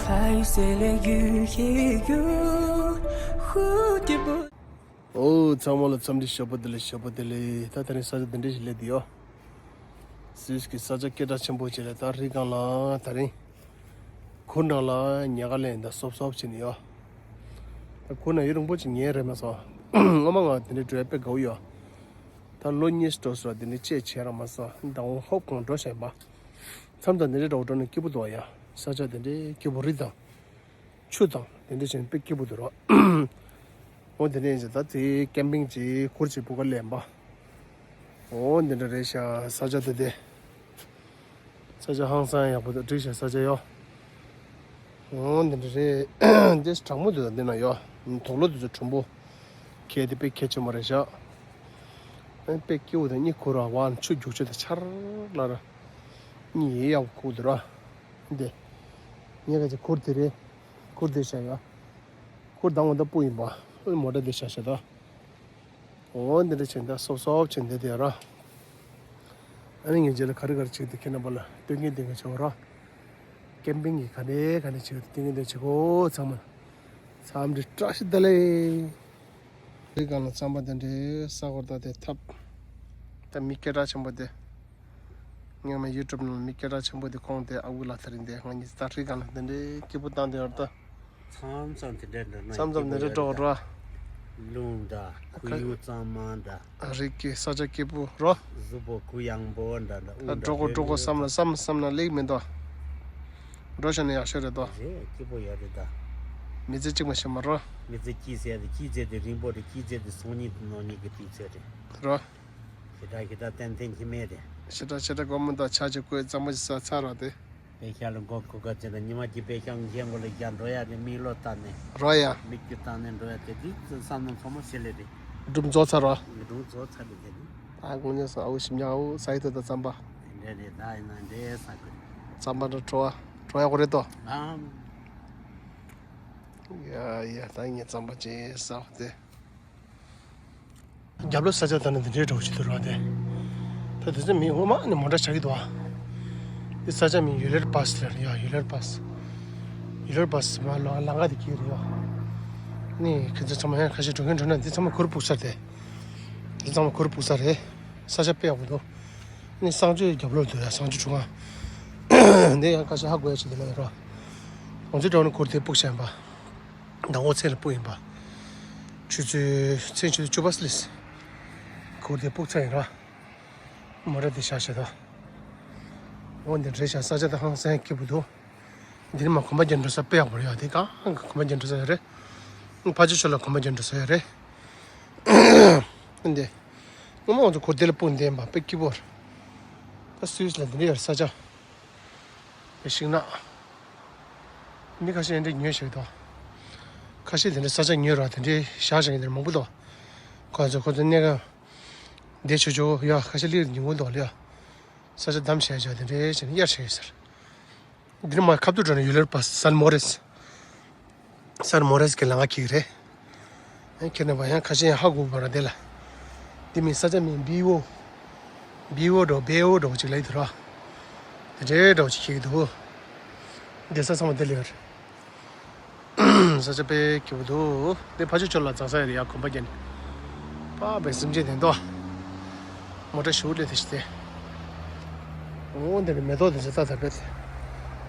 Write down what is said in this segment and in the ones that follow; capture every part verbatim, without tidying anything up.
还有谁来愈黑愈蝴蝶不 ཨོ། ཚང་མ་ལ་འཚམས་འདྲི་ཞོགས་པ་བདེ་ལེགས། ཞོགས་པ་བདེ་ལེགས། ད་དེ་རིང་ས་ཆ་འདི་འདྲ་ཞིག་སླེབས་བསྡད་ཡོད། སུད་སི་གི་ས་ཆ་སྐད་གྲགས་ཆེན་པོ་ཅིག་ལ། ད་རི་སྒང་ལ་དེ་རིང་གུར་ནང་ལ་ཉལ་ག་སླེབས། ད་སོབ་སོབ་བྱས་ནས་ཡོད། ད་གུར་ནང་ཡུན་རིང་པོ་ཅིག་ཉལ་རན་མ་སོང་། སྔོན་མ་ང་དེ་འདྲ་འགྲོ་ཡ་དཔེ་དགའ་བོ་ཡོད། ད་ལོ་གཉིས་འགྲོ་སོང་། དེ་འདྲ་ཅིག་བྱས་རན་མ་སོང་། ད་འོང་ཧོབ་གང་འགྲོ་བཞིན་པ། མཚམས་དང་དེ་འདྲ་འདྲ་བོ་འགྲོ་ན་སྐྱིད་པོ་འདུག་ཡ། ས་ཆ་དེ་འདྲ་སྐྱིད་པོ། རི་དང་ཆུ་དང་དེ་འདྲ་བྱས་ན་དཔེ་སྐྱིད་པོ་འདུག་ར། འོ་དེ་འདྲ་ཡིན་ཙང་ད་དེ་ཀེམ་པིང་ཅིག་གུར་ཅིག་བུ་ག་ལེན་པ། འོ་འདི་འདྲ་རེད་ཤག། ས་ཆ་དེ་དེ། ས་ཆ་ཧང་སང་ཡག་པོ་འདུག། འགྲིག་ཤག་ས་ཆ་ཡོ། འོ་འདི་འདྲ་རེད། འདི་གྲང་མོ་འདུག། ད་འདི་ན་ཡོ། དུག་ལོག་འདི་ཚོ་གྲུང་པོ། གལ་ཏེ་དཔེ་གལ་ཆེན་པོ་རེད་ཤག། ཨ་དཔེ་སྐྱིད་པོ་དང་གཉིད་ཁུག་ར། ཝང་ཆུ་རྒྱུག་ཆུ་དང་ཆར་ལ་ར། གཉིད་ཡེ་ཡག་པོ་ཁུག་འདུག་ར། འདི། ངས་ག་ཚོད་གུར་དེ་རེད། གུར་དེ་བཞག་ཡ། གུར་དང་འོ་ད་སྤུ་ཡིན་པ། མོ་ཊ་དེ་བཞག་བཞག་ད། འོ་འདི་འདྲ་བྱས་ད་སོབ་སོབ་བྱས་འདི་དེ་ར། ཨ་ནི་ངས་རྗེས་ལ་ག་རེ་ག་རེ་བྱེད་དེ་ཁྱེད་རྣམ་པ་ལ་སྟོན་གིན་སྟོན་གིན་བྱེད་ར། ཀེམ་པིང་གི་ག་ནས་ག་ནས་བྱེད་དེ་སྟོན་གིན་སྟོན་བྱེད་གོ། ཚང་མ་འཚམས་འདྲི་བཀྲ་ཤིས་བདེ་ལེགས། རི་སྒང་ལ་རྩམ་པ་དེ་འདྲའི་ས་གོ་ད་དེ་ཐབ། ད་མི་སྐད་གྲགས་ཆེན་པོ་དེ། སྔོན་མ་ཡུ་ཊུབ་ནང་མི་སྐད་གྲགས་ཆེན་པོ་དེ་ཁོང་དེ་ཨ་ཁུ་ལགས་དེ་རིང་དེ་ང་གཉིས་ད་རི་སྒང་ལ་དེ་འདྲའི་སྐྱིད་པོ་བཏང་དེ་ཡོད་ད། མཚམས་མཚམས་དེ་འདྲའི་འདྲ་ན་མཚམས་མཚམས་དེ་འདྲའི་འགྲོ་འགྲོ། རླུང་འདྲ། ཁུ་ཡུ་གཙང་མ་འདྲ། རི་སྐྱེས་ས་ཆ་སྐྱིད་པོ་རོ། གཟུགས་པོ་གུ་ཡངས་པོ་འདྲ་འདྲ། ད་འགྲོ་གོ་འགྲོ་གོ་བསམ་ལ་བསམ་བསམ་ན་ལེགས་མི་འདུག། འགྲོ་ཤོར་ན་ཡག་ཤོས་རེད་དོ། རེད། སྐྱིད་པོ་ཡོད་རེད་ད། མི་ཚེ་གཅིག་མ་ཤེས་མ་རོ། མི་ཚེ་སྐྱིད་ཟེར་ཏེ་སྐྱིད་ཟེར་ཏེ་རིང་པོ་རེད། སྐྱིད་ཟེར་ཏེ་སང་ཉིན་དང་གནངས་ཉིན་གྱི་དུས་ཚོད་རེད། རོ། ཞེ་དྲག་ཞེ་དྲག་ཏན་ཏན་གྱི་མེད་རེད། ཞེ་དྲག་ཞེ་དྲག་སྒོར་མོ་དང་ཆ་ཅིག་བཀོད་གཙང་མ་ཞིག་ཟ་ཚར་རོ་དེ། པེ་ཤག་ལ་མགོ་སྒུར་ག་ཅེ་ན་ཉི་མ་གཅིག་པེ་ཤག་མཁན་པོ་ལ་རྒྱག་འགྲོ་ཡ་རེད། མིག་ལོག་བལྟས་ནས། རོ་ཡ། མིག་ཆུ་བཏང་ནས་འགྲོ་ཡ་དེ་དུས་བསམ་བློ་ཚང་མ་ཞིག་ལས་རེད། སྒྲུབ་རྫོགས་ཚར་རོ། སྒྲུབ་རྫོགས་ཚར་རེད་དེ་ནི། ད་དངོས་གནས་སོ་ཨའུ་ཞིམ་ཉག་ཨའུ་ས་ཡི་ཐོག་ཏུ་རྩམ་པ། དེ་འདྲ་རེད། ད་ཡིན་ན་འདྲའི་ས་ཁུལ། རྩམ་པ་འདྲ་བྲོ་བ་བྲོ་ཡ་གོ་རེད་དོ། ཨམ། ཡ་ཡ་ད་ངས་རྩམ་པ་ཅིག་ཟ་བ་དེ། རྒྱབ་ལོགས་ས་ཆ་ད་ནི་འདི་འདྲའི་འདྲ་བོ་ཞིག་འདུག་ར་དེ། ད་དེ་ཚོ་མི་ངོ་མ་ནི་མོ་ཊ་བཞག་གི་འདུག་ཨ། འདི་ས་ཆ་མིང་ཡུ་ལེར་པཱས་རེད་ཡ། ཡུ་ལེར་པཱས། ཡུ་ལེར་པཱས་མ་ལ་ལམ་ཁ་དེ་གི་རེད་ཡ། ནི་ཁྱེད་ཚོ་ཚང་མ་ཡང་ཁ་ཤས་འགྲོ་མཁན་འགྲོ་ན་འདི་ཚང་མ་གུར་སྤུག་ས་རེད། འདི་ཚང་མ་གུར་སྤུག་ས་རེད། ས་ཆ་དཔེ་ཡག་པོ་འདུག། ནི་གསང་སྤྱོད་རྒྱབ་ལོགས་འདུག་ཡ། གསང་སྤྱོད་ཁྲོམ་ཁ། འདི་ཡང་ཁ་ཤས་ཧ་གོ་ཡ་ཞིག་འདུག་ལ་ཡ་ར། ང་ཚོའི་འགྲོ་ན་གུར་དེ་སྤུག་བྱས་པ། ཟླ་ངོ་ཚེས་ལ་སྤུ་ཡིན་པ། ཆུ་ཚོད་མཚན་ཆུ་ཚོད་བཅུ་པ་སླེབས། གུར་དེ་སྤུག་ཚར་ཡིན་ར། མོ་ཊ་དེ་བཞག་བཞག་ད། འོ་འདི་འདྲ་བཞག་ས་ཆ་ད་ཧང་སང་སྐྱིད་པོ་འདུག། འདི་ནི་མ་གོམ་པ་རྒྱག་འགྲོ་ས་དཔེ་ཡག་པོ་རེད་ཡ། དེ་གང་གོམ་པ་རྒྱག་འགྲོ་ས་ཡོད་རེད། ཕ་ཆུ་ཆུ་ལ་གོམ་པ་རྒྱག་འགྲོ་ས་ཡོད་རེད། འདི། སྔོན་མ་ང་ཚོ་གུར་དེ་ལ་སྤུག་འདེམས་པ་དཔེ་སྐྱིད་པོ་རེད། ད་སུད་སི་ལ་འདི་འདྲ་ཡོད་རེད་ས་ཆ། དེ་ཤིང་ནགས། མི་ཁ་ཤས་འདི་ཉོས་ཤིག་དང་། ཁ་ཤས་དེ་འདྲའི་ས་ཆ་ཉོས་ར་དེ་འདྲའི་བཞག་བཞག་གི་འདིར་མང་པོ་འདུག། ཁོ་ཚོ་ཁོ་ཚོ་གནས་ག་འདི་ཆུ་ཆུ་ཡ་ཁ་ཤས་ལིར་ཉིན་གུང་འདུག་ལ་ཡ། ས་ཆ་བདམས་བྱས་བྱས་དེ་འདྲའི་བྱས་ནས་གཡར་བྱས་ཡོད་ཟེར། འདིར་མ་ཁ་ཐུག་འགྲོ་ནས་ཡུ་ལེར་པཱས་སན་མོ་རེས། སན་མོ་རེས་ཀྱི་ལམ་ཁ་འཁེལ་གི་རེད། ཁྱེད་རྣམ་པ་ཡང་ཁ་ཤས་ཡང་ཧ་གོ་བ་ར་དེ་ལ། འདི་མིན་ས་ཆ་མིན་བི་ཨོ། བི་ཨོ་འགྲོ་བེ་ཨོ་འགྲོ་ཅིག་ལ་ཡི་དུ་ར། དེ་འདྲའི་འགྲོ་ཅིག་འཁེལ་གི་འདུག། བསྡད་ས་ཚང་མ་དེ་ལ་ཡོད་རེད། ས་ཆ་དཔེ་སྐྱིད་པོ་འདུག། འདི་ཕ་ཆུ་ཆུ་ལ་འཛེག་ས་ཡོད་རེད་ཡ། གོམ་པ་རྒྱག་ནས། པ་བའི་སེམས་ཅན་དེ་འདུག། མོ་ཊ་ཞུགས་ལས་དེ་ཞིག་སྟེ། འོ་འདི་ནི་མེ་ཏོག་དེ་ཚོ་ད་ད་བེད།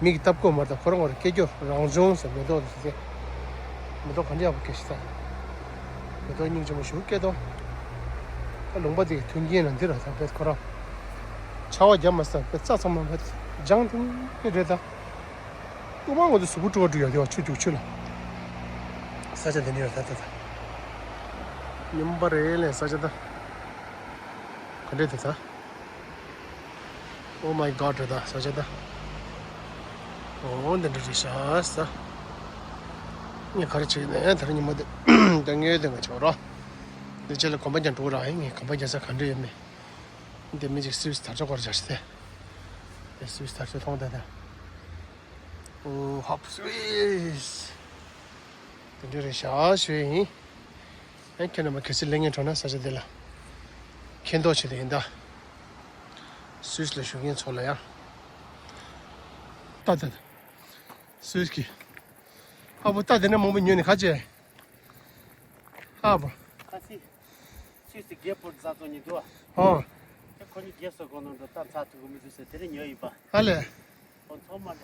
མིག་གིས་ལྟ་དགོས་མ་རེད་ད། ཁོ་རང་ཁོ་རང་སྐྱེ་རྒྱུ་རང་བྱུང་ཟེར་མེ་ཏོག་དེ་ཚོ་སྟེ། མེ་ཏོག་ག་འདྲ་ཡག་པོ་སྐྱེ་ཤི་ད། མེ་ཏོག་སྙིང་རྗེ་མོ་ཞུགས་སྐྱེ་ཏོ། ད་ལུང་པ་དེ་གི་མཐུན་རྐྱེན་ལ་འདི་ར་ད་བེད་ཁོ་རང་། ཆར་པ་རྒྱབ་མ་སོང་བེད་རྩྭ་ཚང་མ་བེད་ལྗང་ཐིང་ཐིང་རེད་ད། ཨུ་མ་ང་ཚོ་གཟུགས་པོ་བཀྲུ་བ་བཀྲུ་ཡག་དེ་བ་ཆུ་རྒྱུག་ཆུ་ལ། ས་ཆ་དེ་འདྲ་ཡོད་ད་ད་ད། ཉམས་པ་རེད་ལས་ས་ཆ་ད། ག་འདྲས་དེ་ད། Oh my God རེད་ད་ས་ཆ་ད། འོ་འདི་འདྲ་རེད་ཤག་ས། ངས་ག་རེ་བྱེད་ནས་ད་རེས་ཉི་མ་དེ་ད་ངའི་དེ་ང་ཆོག་ར། འདི་ཆེད་ལ་གོམ་པ་རྒྱག་འགྲོ་ར་ཡིན། ངས་གོམ་པ་རྒྱག་ས་ག་འདྲ་ཡོད་མེད། འདི་མི་ཅིག་སུད་སི་དར་ལྕོག་སྐོར་བྱ་ཞིག་སྟེ། འདི་སུད་སི་དར་ལྕོག་མཐོང་ད་ད། འོ་ཧོབ་སུད་སི། དེ་འདྲ་རེད་ཤག་ཞུ་ཡིན། ཨེ་ཁྱེད་རྣམ་པ་གལ་སྲིད་སླེབས་མཁན་འགྲོ་ན་ས་ཆ་འདི་ལ་མཁྱེན་རྟོགས་བྱེད་དུ་ཡིན་ད། སུད་སི་ལ་བཞུགས་མཁན་ཚོ་ལ་ཡང་། ད་ད་ད། སུད་སི་གི་ ཨ་བོ་ད་དེ་ནས་མང་པོ་ཉོས་ནས་ཁ་ཅེ། ཨ་བོ། ཁ་སི། སུད་སི་རྒྱལ་པོ་བཟའ་ཚོ་གཉིས་འདུག་ཨ། ཨོ། དེ་ཁོ་གཉིས་རྒྱལ་སོ་གོ་ནོ་འགྲོ་ད་ཚ་ཐུག་གི་མི་འདུག་ཟེར་དེ་རིང་ཉོས་ཡིན་པ། ཨ་ལས། ཁོ་ཚང་མ་ལས།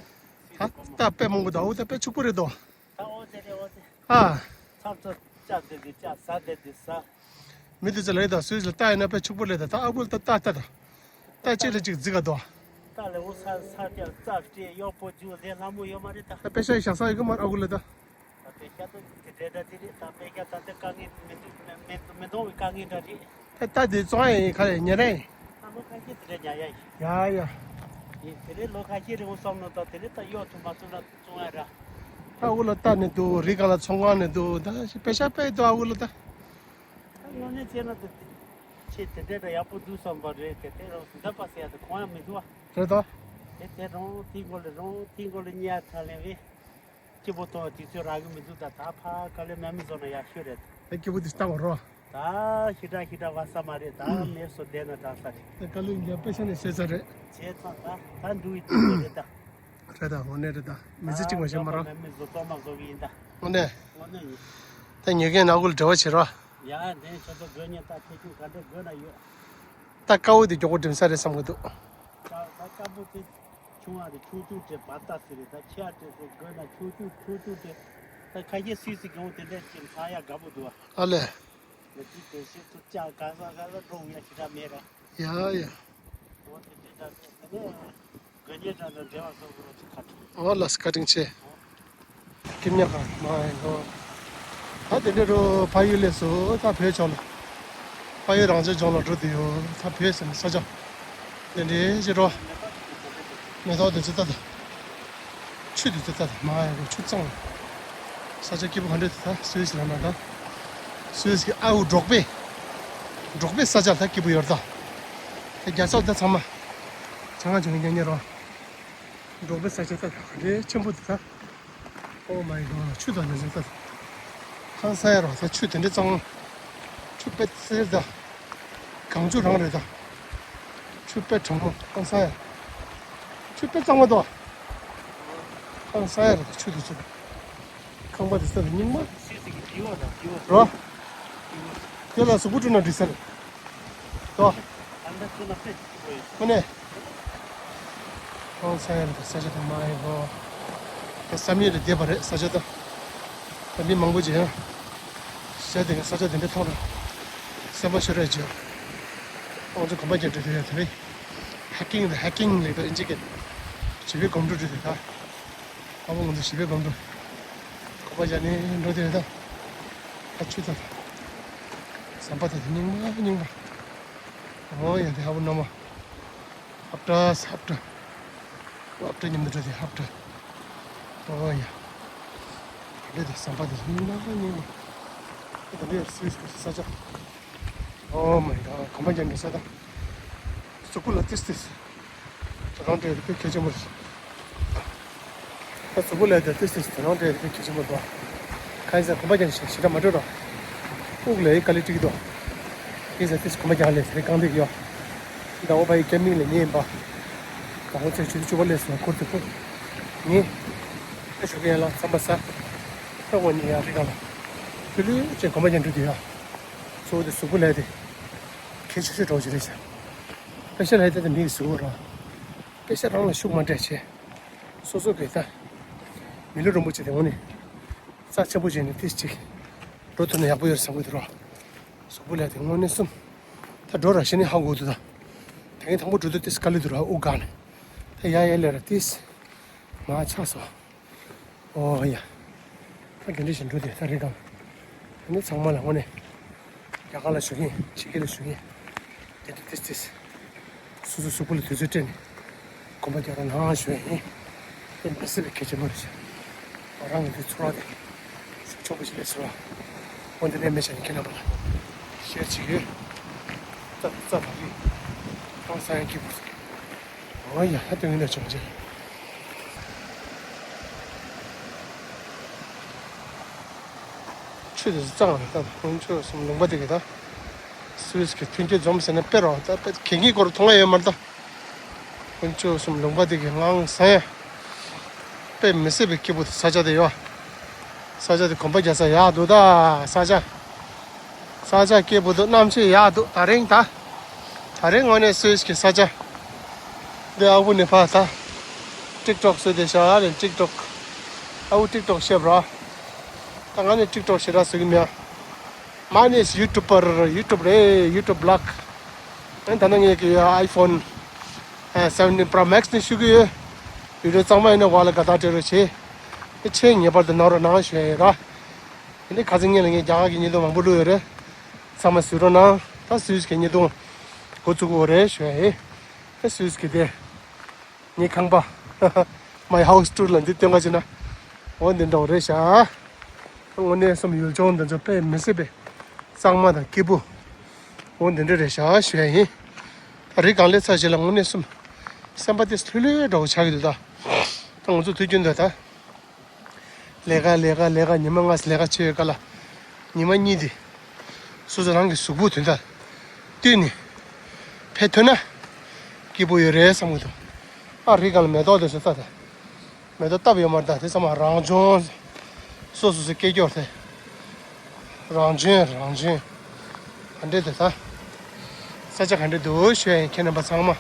སུད་སི་ད་གོ་མ། ད་དཔེ་མང་པོ་འདུག་ཨོ་ད་དཔེ་ཕྱུག་པོ་རེད་དོ། ད་ཨོ་ཙེ་རེད་ཨོ་ཙེ། ཨ། ཚབ་ཚོ་ཅག་དེ་དེ་ཅག་ཟ་དེ་དེ་ཟ། མི་དེ་ཚོ་ལས་ད་སུད་སི་ལ་ལྟ་ཡིན་ན་དཔེ་ཕྱུག་པོ་ལས་ད་ད་ཨ་ཁུ་ལ་ད་ལྟ་ལྟ་ད། ད་གཅིག་ལ་གཅིག་རྫི་ག་དོ། ད་ལས་འོ་ས་ས་ཀྱང་རྩ་སྤྲད་གཡོག་པོ་རྒྱུ་ལས་ལྷ་མོ་ཡོད་མ་རེད་ད། ད་དཔེ་ཤ་ཡི་ཞག་ས་ཡི་གི་མར་ཨ་ཁུ་ལ་ད། ད་དཔེ་ཤ་ད་དེ་འདྲ་འདྲ་དེ་རེད་ད་དཔེ་ཤ་ད་དེ་དཀའ་ངལ་མི་འདུག་མི་མི་མི་མཐོང་བའི་དཀའ་ངལ་འདྲ་རེད། ད་ད་དེ་བཙོང་ཡ་ཡིན་ཁ་ལས་ཉེ་རེད། ད་ལོ་ཁ་ཤས་དེ་འདྲ་ཉར་ཡ་ཡིན། ཡ་ཡ། ཡིན་དེ་རེད་ལོ་ཁ་ཤས་རེད་འོ་བསམ་ནོ་ད་དེ་རེད་ད་གཡོག་ཐུབ་མ་ཐུབ་ན་བཙོང་ཡ་ར། ད་ཨ་ཁུ་ལ་ལྟ་ནས་འདུག་རི་སྒང་ལ་ཚོང་ཁང་ནས་འདུག་ད་དཔེ་ཤ་དཔེ་འདུག་ཨ་ཁུ་ལ་ད། ད་དངོས་གནས་བྱས་ན་དེ་ཁྱེད་དེ་འདྲ་འདྲ་ཡག་པོ་འདུག་བསམ་པ་རེད་དེ་དེ་རང་འདི་འདྲ་པ་ཟེར་ཡ་དེ་གང་ཡང་མི་འདུག་ཨ། རེད་དོ། དེ་དེ་རང་དེའི་མགོ་ལ་རང་དེའི་མགོ་ལ་གཉའ་ཚ་ལེན་བས། སྐྱིད་པོ་ཏོ་དུས་ཚོད་རག་གི་མི་འདུག་ད་ད་ཕ་ག་ལེ་མ་མི་བཟོ་ན་ཡག་ཤོས་རེད། ད་སྐྱིད་པོ་དུས་བཏང་བ་རོ། ད་ཤི་དྲག་ཤི་དྲག་བ་ས་མ་རེད་ད་མེར་སོ་བསྡད་ན་དྲག་ས་རེད། ད་ག་ལེ་འགྱ་དཔེ་ཤ་ནས་བཤད་ས་རེད། བྱས་ཙང་ད་ད་འདུག་ཡི་དུས་ཚོད་རེད་ད། རེད་ད་དངོས་གནས་རེད་ད་མི་ཚེ་གཅིག་མ་ཤེས་མ་རོ། མ་མི་བཟོ་ཏོ་མ་བཟོ་གི་ཡིན་ད། དངོས་གནས། དངོས་གནས་ཡིན། ད་ཉོ་མཁན་ནག་ཁུལ་འབྲེལ་བ་བྱེད་རོགས། ཡ་དེ་ཁྱོད་ཚོ་དགོས་ཉེན་ལྟ་ཁྱེད་ཆུང་ག་འདྲ་དགོས་ན་ཡོད། ད་དཀར་པོ་དེ་མགྱོགས་པོ་འགྲིམ་ས་རེད་བསམ་གི་འདུག་ད་ད་དཀར་པོ་དེ་ཆུང་བ་རེད་ཆུང་ཆུང་དེ་བར་ཐག་ཟེར་རེད་ད་ཁྱེད་དེ་ཚོ་དགོས་ན་ཆུང་ཆུང་ཆུང་ཆུང་དེ་ད་ཁ་ཤས་སུད་སི་གང་དེ་འདྲ་ཞིག་ཚ་ཡ་དགའ་པོ་འདུག་ཨ། ཨ་ལས། ལ་དེ་དེ་ཤེས་ཚོ་ཅག་ག་ས་ག་ས་འགྲོ་འུ་ཡ་ཞེ་དྲག་མེད་ར། ཡ་ཡ། འོ་དེ་དེ་ད་དེ་ནས་དགོས་ཉེན་དྲ་དང་འབྲེལ་བ་སོགས་ཀྱི་ཁ་ཐུག་འོ་ལགས་བཀའ་དྲིན་ཆེ། སྐྱིད་ཉག་ག་མ་ཡིན་ནོ། ད་དེ་འདྲ་རུ་ཕ་ཡུལ་ལས་སུ་ད་བོད་ཕྱོགས་ལ། ཕ་ཡུལ་རང་བཙན་ལྗོངས་ལ་འགྲོ་དུས་ཡོད་ད་བོད་ཟེར་ན་ས་ཆ། དེ་འདྲའི་ཕྱི་རོ། མེ་ཏོག་དེ་ཚོ་ལྟ་དང་། ཆུ་དེ་ཚོ་ལྟ་དང་མ་ཡིན་ནོ་ཆུ་གཙང་། ས་ཆ་སྐྱིད་པོ་ག་འདྲ་དེ་ད་སུད་སི་ལ་ན་ད། སུད་སི་གི་ཨ་འུ་འབྲོག་པའི། འབྲོག་པའི་ས་ཆ་ད་སྐྱིད་པོ་ཡོད་ད། དེ་རྒྱ་ཚོགས་ད་ཚང་མ། ཚང་མ་བྱུང་ཉེ་ཉེ་རོ། འབྲོག་པའི་ས་ཆ་ད་ག་འདྲའི་ཆེན་པོ་དེ་ད། Oh my god ཆུ་དང་འདི་ཚོ་ད། ཧང་སང་ཡ་རོ་ད་ཆུ་དེ་འདྲའི་གཙང་མ། ཆུ་དཔེ་གསེར་ད། གངས་ཆུ་རང་རེད་ད། ཆུ་དཔེ་གྲང་མོ་ཧང་སང་ཡ། ཆུ་དཔེ་གཙང་མ་དོ། ཧང་སང་ཡ་རེད་ད་ཆུ་དེ་ཚོ། ཁང་པ་དེ་ཚོ་རྙིང་མ། རོ། དེ་ལ་གཟུགས་པོ་བཀྲུས་ན་འགྲིག་ས་རེད། དོ། ཁོ་ནས། ཁོང་ས་ཡ་རེད་ས་ཆ་དུ་མ་ཡིན་གོ། ད་བསམ་ཡུལ་ལ་བསྡད་པ་རེད་ས་ཆ་དུ། ད་མི་མང་པོ་ཅིག་ཡང་། ས་དེ་ས་ཆ་དེ་འདྲ་མཐོང་ར། སེམས་པ་ཤོར་ར་ཅིག་ཁོང་ཚོ་གོམ་པ་རྒྱག་འགྲོ་དུས་ཡང་དེ་རེད། ཧེ་ཀིང་དང་ཧེ་ཀིང་ལེགས་དང་ཨིན་ཇི་སྐད། བྱིས་པའི་སྒོམ་སྒྲུབ་འགྲོ་དུས་ད། ཨ་མ་ང་ཚོ་བྱིས་པའི་སྒོམ་སྒྲུབ། གོམ་པ་རྒྱག་ནས་འགྲོ་དུས་ད། ཨ་ཆུ་ད། ཟམ་པ་ད་དེ་རྙིང་མ་རྙིང་མ། ཨོ་ཡ་དེ་ཧ་བུ་ན་མ། ཧབ་ཏྲ་ཧབ་ཏྲ། ཧབ་ཏྲ་མཉམ་དུ་འགྲོ་དེ་ཧབ་ཏྲ། ཨོ་ཡ། དེ་འདྲ་དེ་ཟམ་པ་དེ་རྙིང་མ་རྙིང་མ། དེ་འདྲ་སུད་སི་ས་ཆ། Oh my god གོམ་པ་རྒྱག་འགྲོ་ས་དང་། གཟུགས་པོ་ལ་ཏིས་ཏིས། དོ་སྣང་སྤྲད་དེ་དཔེ་གལ་ཆེན་པོ་རེད། ད་གཟུགས་པོ་ལ་དེ་ཏིས་ཏིས་དོ་སྣང་སྤྲད་དེ་དཔེ་གལ་ཆེན་པོ་རེད། གང་ཡིན་ཟེར་གོམ་པ་རྒྱག་ནས་ཞེ་དྲག་མ་སྤྲོད་རོགས། དབུགས་ལ་ཡི་དཀའ་ལས་འཕྲད་ཀྱི་འདུག་ཡིན་ཟེར་ཏིས་གོམ་པ་རྒྱག་ལས་ཟེར་རྐང་སྟེགས་ཡོད། ཟླ་བ་པ་ཡི་སྐྱ་མིང་ལ་ཉེ་ཡིན་པ། ཟླ་བ་ཚེས་བཅུ་བཅུ་པ་ལས་སུ་འཁོར་དུ་ཕུག་ངས། ཨེ་ཞོགས་ཀྱི་ཡན་ལག་རྩམ་པ་ཟ། ཨེ་འོ་ནི་ཡང་རི་སྒང་ལ། ཕུ་ལུས་ཅན་གོམ་པ་རྒྱག་འགྲོ་དུས་ཡ། གཙོ་བོ་དེ་གཟུགས་པོ་ལས་དེ། གལ་ཆེ་ཤོས་འགྲོ་བཞིན་རེད་ཤག་དཔེ་ཤ་ལས་དེ་དེ་མི་གི་གཟུགས་པོ་ར། དཔེ་ཤ་རང་ལ་ཤུགས་མ་སྤྲད་བྱས། སོ་སོ་གི་ད། མི་ལུས་རིན་པོ་ཆེ་དེ་འོ་ནི། རྩ་ཆེན་པོ་བྱས་ནས་ཏིས་གཅིག་འགྲོ་ཐུབ་ན་ཡག་པོ་ཡོད་བསམ་གི་འདུག་ར། གཟུགས་པོ་ལས་དེ་དངོས་གནས་གསུམ། ད་འགྲོ་ར་ཤི་ནི་ཧ་གོ་འདུག་ད། དེ་གིན་དང་པོ་འགྲོ་དུས་ཏིས་དཀའ་ལས་འདུག་ར་དབུགས་འགག་ནས། ད་ཡ་ཡ་ལས་ར་ཏིས། མ་ཆགས་སོ། ཨོ་ཡ། ད་ག་འདྲ་ཞིག་འགྲོ་དེ་ད་རེད་གམ། ཨ་ནི་ཚང་མ་ལ་དངོས་གནས། རྒྱ་གར་ལ་བཞུགས་མཁན་ཕྱི་རྒྱལ་ལ་བཞུགས་མཁན། དེ་འདྲ་ཏིས་ཏིས། སོ་སོ་གཟུགས་པོ་ལ་དུས་ཚོད་སྤྲད་ནས། གོམ་པ་རྒྱག་རོགས་གནང་ཞུ་ཡ་ཡིན། དེ་མི་སྲིད་པའི་གལ་ཆེན་པོ་རེད་ཤག་རང་གི་དུས་ཚོད་རག་དེ། ཤུགས་ཆེན་པོ་ཞིག་ལས་སོ། འོན་ཏེ་ལས་མེད་ཆ་ནས་ཁྱེད་རྣམ་པ་ལ། ཤེར་བྱེད་ཡོད། རྩ་རྩ་བ་རི། ཁང་ས་ཡང་སྐྱིད་པོ། འོ་ཡ་ཧ་དོན་ཡིན་ན་ཆོག་ཅེས། ཆུ་དེ་ཚོ་གཙང་རེད་ད། དཀོན་མཆོག་གསུམ་ལུང་པ་དེ་གི་ད། སུད་སི་གི་མཐུན་རྐྱེན་འཛོམས་ཟེར་ན་དཔེ་རོ་ད་དཔེ་གད་སྙིགས་སྐོར་མཐོང་ཡ་ཡོད་མ་རེད་ད། དཀོན་མཆོག་གསུམ་ལུང་པ་དེ་གི་ངང་ས་ཡ། དཔེ་མི་སྲིད་པའི་སྐྱིད་པོ་དེ་ས་ཆ་དེ་ཡོད། ས་ཆ་དེ་གོམ་པ་རྒྱག་ས་ཡག་འདུག་ད། ས་ཆ། ས་ཆ་སྐྱིད་པོ་འདུག་གནམ་གཤིས་ཡག་འདུག་ད་རིང་ད། ད་རིང་དངོས་གནས་སུད་སི་གི་ས་ཆ། འདི་ཨ་ཁུ་ནས་ཕར་ད། ཊིག་ཊོག་བཟོས་ཏེ་ཤག་ལས་ཊིག་ཊོག་ཨ་ཁུ་ཊིག་ཊོག་ཤེས་པ་ར། ད་ང་ནི་ཊིག་ཊོག་ཞེ་དྲག་བཟོ་གི་མེད། མ་ནི་ཡུ་ཊུབ་པར་ཡུ་ཊུབ་རེད། ཡུ་ཊུབ་བི་ལོག་ཨ་ད་ནང་ངས་ཀྱི་ཨའི་ཕོན་སེ་ཝེན་ཊིན་པྲོ་མེག་སི་ནས་ཞུ་གི་ཡོད། བི་ཌི་ཡོ་གཙང་མ་ཡིན་ན་འོག་ལ་དགའ་རྟགས་སྤྲད་རོགས་བྱེད། ཨེ་ཆེས་ངེས་པར་དུ་གནང་རོགས་གནང་ཞུ་ཡ་ཡིན་ར། དེ་ནས་ཁ་སང་ཉིན་ལ་ངས་རྒྱ་གར་གྱི་བརྙན་ཐུང་མང་པོ་བླུགས་ཡོད་རེད། ཚང་མ་གཟིགས་རོགས་གནང་། ད་སུད་སི་གི་བརྙན་ཐུང་འགོ་བཙུགས་དགོས་རེད་ཞུ་ཡ་ཡིན། ད་སུད་སི་གི་དེ། ངའི་ཁང་པ། My house tour ལ་འདི་སྟོན་ག་བྱེད་ན། འོ་འདི་འདྲ་བོ་རེད་ཤག་དངོས་གནས་སམ་ཡུལ་ལྗོངས་འདི་ཚོ་དཔེ་མི་སྲིད་པའི་གཙང་མ་དང་སྐྱིད་པོ། འོ་འདི་འདྲ་རེད་ཤག་ཞུ་ཡ་ཡིན། ད་རི་སྒང་སླེབས་ཚར་རྗེས་ལ་དངོས་གནས་སམ། སེམས་པ་དེ་ལྷོད་ལྷོད་འདྲ་བོ་ཆགས་ཀྱི་འདུག་ད། ད་ང་ཚོ་དུས་རྒྱུན་དུ་ད། ལས་ཀ་ལས་ཀ་ལས་ཀ་ཉི་མ་ལྔ་ལས་ཀ་བྱེད་ཡོད་ག་ལ། ཉི་མ་གཉིས་དེ། སོ་སོ་རང་གི་གཟུགས་པོ་དོན་དག་བསྟུན་ནས་ཕེབས་ཐུབ་ན་སྐྱིད་པོ་ཡོད་རེད་བསམ་གི་འདུག་ཨ་རི་སྒང་ལ་མེ་ཏོག་དེ་ཚོ་ལྟ་དེ། མེ་ཏོག་བཏབ་ཡོད་མ་རེད་ད། དེ་ཚང་མ་རང་བྱུང་། སོ་སོ་སོའི་སྐད་སྐྱོར་དེ། རང་བྱོན་རང་བྱོན། ག་འདྲས་འདུག་ད། ས་ཆ་ག་འདྲས་འདུག་ཞུ་ཡ་ཡིན་ཁྱེད་རྣམ་པ་ཚང་མ།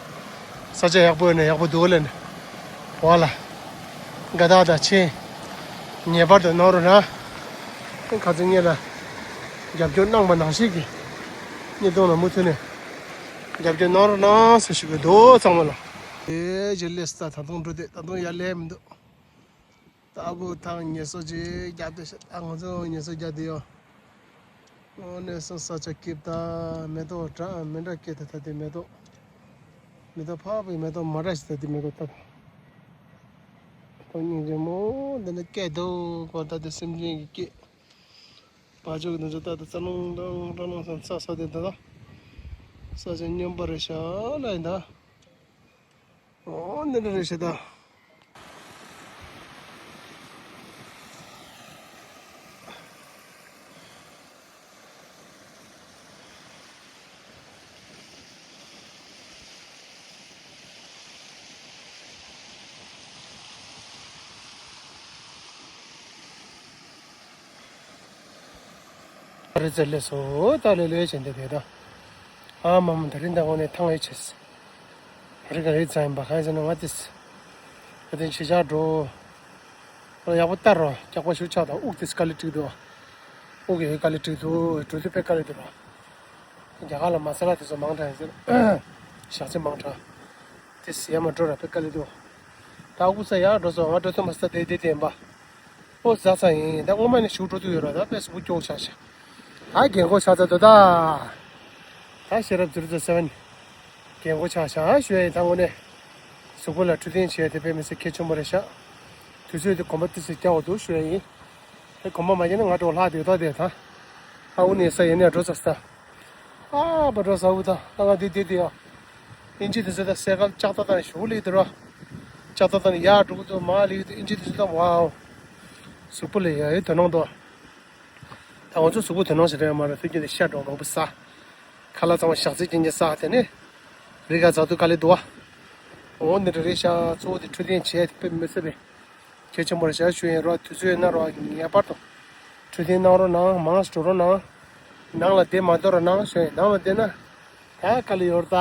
ས་ཆ་ཡག་པོ་ཡོད་ན་ཡག་པོ་འདུག་ལབ་ནས། འོ་ལ། དགའ་རྟགས་དང་ཆེ། ངེས་པར་དུ་གནང་རོགས་གནང་། ཁ་སང་ངེད་ལ། རྒྱབ་སྐྱོར་གནང་བ་ནང་བཞིན་གྱི། བརྙན་ཐུང་ལ་མུ་མཐུད་ནས། རྒྱབ་སྐྱོར་གནང་རོགས་གནང་ཟེར་ཞུ་གི་འདུག་ཚང་མ་ལ། ཨེ་ཇེ་ལེས་ད་ད་དུང་འགྲོ་དེ་ད་དུང་ཡར་སླེབས་མི་འདུག་ད་བུ་ཐང་ངལ་གསོ་ཅིག་རྒྱབ་དེ་ཤ་ད་ང་ཚོ་ངལ་གསོ་རྒྱབ་དེ་ཡོད། དངོས་གནས་སོང་ས་ཆ་སྐྱིད་ད། མེ་ཏོག་འདྲ་མི་འདྲ་སྐྱེས་ད་ད་དེ་མེ་ཏོག་མེ་ཏོག་ཕག་པའི་མེ་ཏོག་མ་འདྲ་ཞིག་ད་དེ་མེ་ཏོག་ད། ཁོ་སྙིང་རྗེ་མོ་འདི་ནི་སྐད་དོ་གོ་ད་དེ་སེམས་ཅན་གྱི་སྐད། བ་ཅོག་འདི་ཚོ་ད་ད་རྩ་རླུང་རླུང་རླུང་སང་ས་ས་དེ་ད་ད། ས་ཆ་སྙོམས་པ་རེད་ཤག་ལ་ཡིན་ད། འོ་འདི་འདྲ་རེད་ཤག་ད། རི་རྩེ་ལས་སོ་ད་ལས་ལས་བྱེད་འདི་དེ་ད། ཨ་མ་མ་ད་རིང་ད་འོ་ནས་ཐང་ཨེ་ཆེས། རི་ག་རི་རྩ་ཡིན་པ་གང་ཡིན་ཟེར་ན་ང་དེས། ང་དེ་ཕྱི་ཆར་འགྲོ། ཡག་པོ་ལྟ་རོགས་སྐྱག་པ་ཤུགས་ཆག་དང་དབུགས་དེ་དཀའ་ལས་འགྲིག་འདུག་དབུགས་ཡོད་དཀའ་ལས་འགྲིག་འདུག་འགྲོ་དུས་དཔེ་དཀའ་ལས་འདུག་ར། རྒྱ་གར་ལ་མ་ས་ལ་དེ་ཚོ་མང་དྲགས་ཡིན་ཟེར། ཞག་ཚི་མང་དྲགས། དེ་ཟེར་ཡ་མ་འགྲོ་ར་དཔེ་དཀའ་ལས་འདུག་ད་དབུགས་ས་ཡག་འགྲོ་སོང་ང་འགྲོ་ཐུབ་མ་ས་དེ་དེ་དེ་ཡིན་པ། ཨོ་ཟ་ས་ཡིན་ད་སྔོན་མ་ནས་ཞུགས་འགྲོ་དུས་ཡོད་ར་ད་དཔེ་གཟུགས་པོ་སྐྱོ་ཆགས་ཤག་ད་རྒན་གོག་ཆགས་ཚར་འདུག་ད། ད་ཤེས་རབ་ཛི་རོ་ཛི་རོ་སེ་ཝེན། རྒན་གོག་ཆགས་ཤག་ཞུ་ཡ་ཡིན་ད་དངོས་གནས། གཟུགས་པོ་ལ་འཕྲོད་བསྟེན་བྱེད་ཡ་དེ་དཔེ་མི་སྲིད་གལ་ཆེན་པོ་རེད་ཤག་དུས་ཚོད་དེ་གོམ་པ་ཏི་སེ་རྒྱག་འོ་འདུག་ཞུ་ཡ་ཡིན། དེ་གོམ་པ་མ་རྒྱག་ན་ང་འགྲོ་ལྷག་དེ་ད་དེ་ད། ཨ་འུ་ནས་ས་ཡིན་ནས་འགྲོ་ཚར་ས། ཨ་བ་འགྲོ་ས་འུ་ད་ད་ང་དེ་དེ་དེ་ཡ། ཨིན་ཇི་དེ་ཚོ་ད་སེ་གལ་ལྕགས་ཐག་ད་ནས་ཞུགས་ལེགས་དེ་ར། ལྕགས་ཐག་ད་ནས་ཡར་འགྲོ་གི་འདུག་མར་ལེགས་དེ་ཨིན་ཇི་དེ་ཚོ་ད་ཝའོ། གཟུགས་པོ་ལ་ཡ་ཡོད་དོ་སྣང་དོ། ད་ང་ཚོ་གཟུགས་པོ་དོ་སྣང་ཞིག་རེད་མ་རེད་དུས་རྒྱུན་དུ་ཤ་འགྲོ་འགྲོ་པོ་ས། ཁ་ལག་ཚང་མ་ཞག་ཚི་ཅན་གྱི་ས་དེ་ནི། རི་ག་འཛག་དུས་དཀའ་ལས་འདུག་བ། འོ་འདི་འདྲ་རེད་ཤག་གཙོ་བོ་དེ་འཕྲོད་བསྟེན་བྱས་དེ་དཔེ་མི་སྲིད་པའི། གལ་ཆེན་པོ་རེད་ཤག་ཞུ་ཡིན་རོགས་དུས་ཚོད་ཡོད་ན་རོགས་ངེས་པར་དུ། འཕྲོད་བསྟེན་གནང་རོགས་གནང་མང་ཞིག་འགྲོ་རོགས་གནང་། ནང་ལ་བསྡད་མ་འདོར་རོགས་གནང་ཞུ་ཡིན་ནང་ལ་བསྡད་ན། ད་དཀའ་ལས་ཡོད་རེད་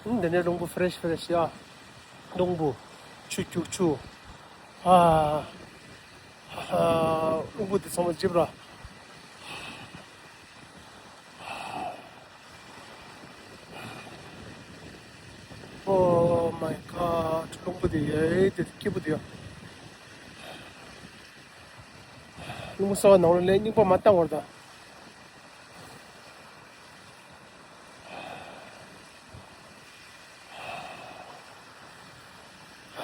ད། འདི་ནས་རླུང་བུ་ཧྥི་རེ་ཤི་ཧྥི་རེ་ཤི་ཡ། རླུང་བུ། ཆུ་སྐྱུག་ཆུ། ཨ། ཨ། རླུང་བུ་འདི་ཚང་མ་འཇིབ་ར། Oh my god རླུང་བུ་འདི་ཡ་འདི་སྐྱིད་པོ་འདི་ཡ། རླུང་བུ་གསར་བ་ནང་ལ་ལས་རྙིང་པ་མ་བཏང་བར་ད།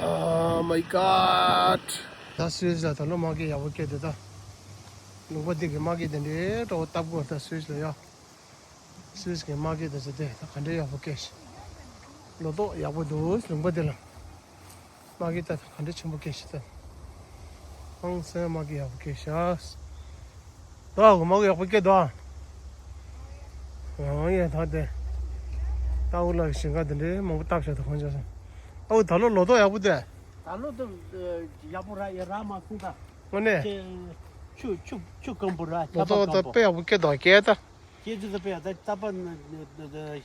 Oh my god ད་སུད་སི་ལ་ད་ལོ་མ་སྐད་ཡག་པོ་སྐད་དེ་ད། ལུང་པ་འདི་གི་མ་སྐད་དེ་འདྲའི་འགྲོ་བ་སྟབས་གོ་ད་སུད་སི་ལ་ཡ། སུད་སི་གི་མ་སྐད་དེ་ཚོ་དེ་ད་ག་འདྲའི་ཡག་པོ་སྐད་ཤི། ལོ་ཏོག་ཡག་པོ་འདུག་ལུང་པ་འདི་ལ། མ་གི་ལྟ་ད་ག་འདྲ་ཆེན་པོ་སྐད་ཤི་ད། ཧང་སང་མ་གི་ཡག་པོ་སྐད་ཤ། ད་གོ་མ་གི་ཡག་པོ་སྐད་དོ། ཨང་ཡ་ད་དེ། ད་འུ་ལ་ཞིང་ཁ་དེ་འདྲའི་མང་པོ་བཏབ་ཤ་ད་ཁོང་ཅག་སང་། ཨ་འུ་ད་ལོ་ལོ་ཏོག་ཡག་པོ་དེ། ད་ལོ་ཏོག་ཡག་པོ་ར་ཡ་ར་མ་སུ་ད། དངོས་གནས། ཆུ་ཆུ་ཆུ་སྐམ་པོ་ར། ལོ་ཏོག་ད་དཔེ་ཡག་པོ་སྐྱེས་འདུག་སྐྱེས་ད། སྐྱེས་ཚུལ་ད་དཔེ་ཡག་ད་རྟ་པ་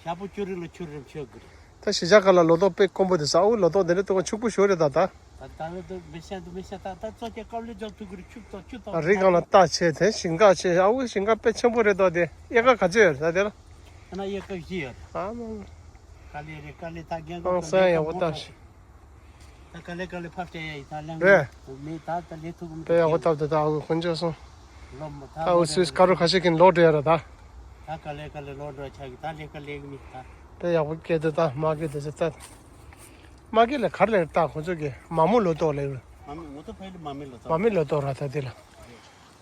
ཞག་པོ་བཅུ་རེ་ལ་ཆུ་རེ་མཆོད་དགོས་རེད། ད་གཞིས་ཆགས་ཁག་ལ་ལོ་ཏོག་དཔེ་དཀོན་པོ་དེ་ས་འོ་ལོ་ཏོག་དེ་འདྲ་ཏོག་ཕྱུག་པོ་ཞོ་རེད་ད་ད། ད་ད་ད་མི་ཤ་འདུག་མི་ཤ་ད་ད་ཙོ་ཅེ་ཀབ་ལེ་འཇོག་ཐུག་གི་རེད་ཕྱུག་ཏོག་ཕྱུག་ཏོག་ད་རི་སྒང་ལ་རྟ་ཆེ་དེ་ཞིང་ཁ་ཆེ་ཨ་འོ་ཞིང་ཁ་དཔེ་ཆེན་པོ་རེད་དོ་དེ་དབྱེ་ཁ་ག་ཚོད་ཡོད་རེད་ད་དེ་ལ། ཨ་ན་དབྱེ་ཁ་བཞི་ཡོད་རེད། ཨ་མ། དཀའ་ལས་རེད་དཀའ་ལས་ད་རྒན་ཨང་ས་ཡག་པོ་བཏབ་ཤིག་ད་དཀའ་ལས་དཀའ་ལས་ཕབ་སྤྲད་ཡ་ཡིན་ད་ལན་རེད། མི་ད་ད་ལས་ཐུབ་མི་དཔེ་ཡག་པོ་བཏབ་ད་ད་ཨ་འོ་དཀོན་མཆོག་གསུམ། ལོ་མ་ད་ད་འོ་སུས་དཀའ་རུ་ཁ་ཤས་ཀྱིན་ལོག་འགྲོ་ཡ་ར་ད། ད་དཀའ་ལས་དཀའ་ལས་ལོག་འགྲོ་ཆག་གི་ད་ལས་ཀ་ལས་གི་མི་ད། དཔེ་ཡག་པོ་སྐྱེས་ད་ད་མ་གི་དེ་ཚོ་ད། མ་གི་ལ་གར་ལས་ད་ཁོ་ཚོ་གི་མ་མོ་ལོ་ཏོག་ལས་རུ། མ་མི་ངོ་ཐོ་ཕ་ལི་མ་མི་ལོ་ཏོག་མ་མི་ལོ་ཏོག་ར་ད་དེ་ལ།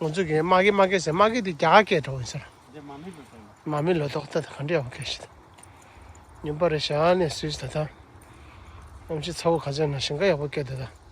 ང་ཚོ་གི་མ་གི་མ་གི་ཟེར་མ་གི་དེ་རྒྱ་གར་སྐད་འགྲོ་ཡིན་ཟེར། འདི་མ་མི་ལོ་ཏོག་ལ། མ་མི་ལོ་ཏོག་ད་ད་ག་འདྲ་ཡག་པོ་སྐད་ཤི་ད། ཉུམ་པ་རེ་ཞག་ནས་སུས་ད་ད། ཨམ་ཆི་ཚ་བོ་ག་ཚོད་ན་ཞིང་ཁ་ཡག་པོ་སྐད་ད་ད།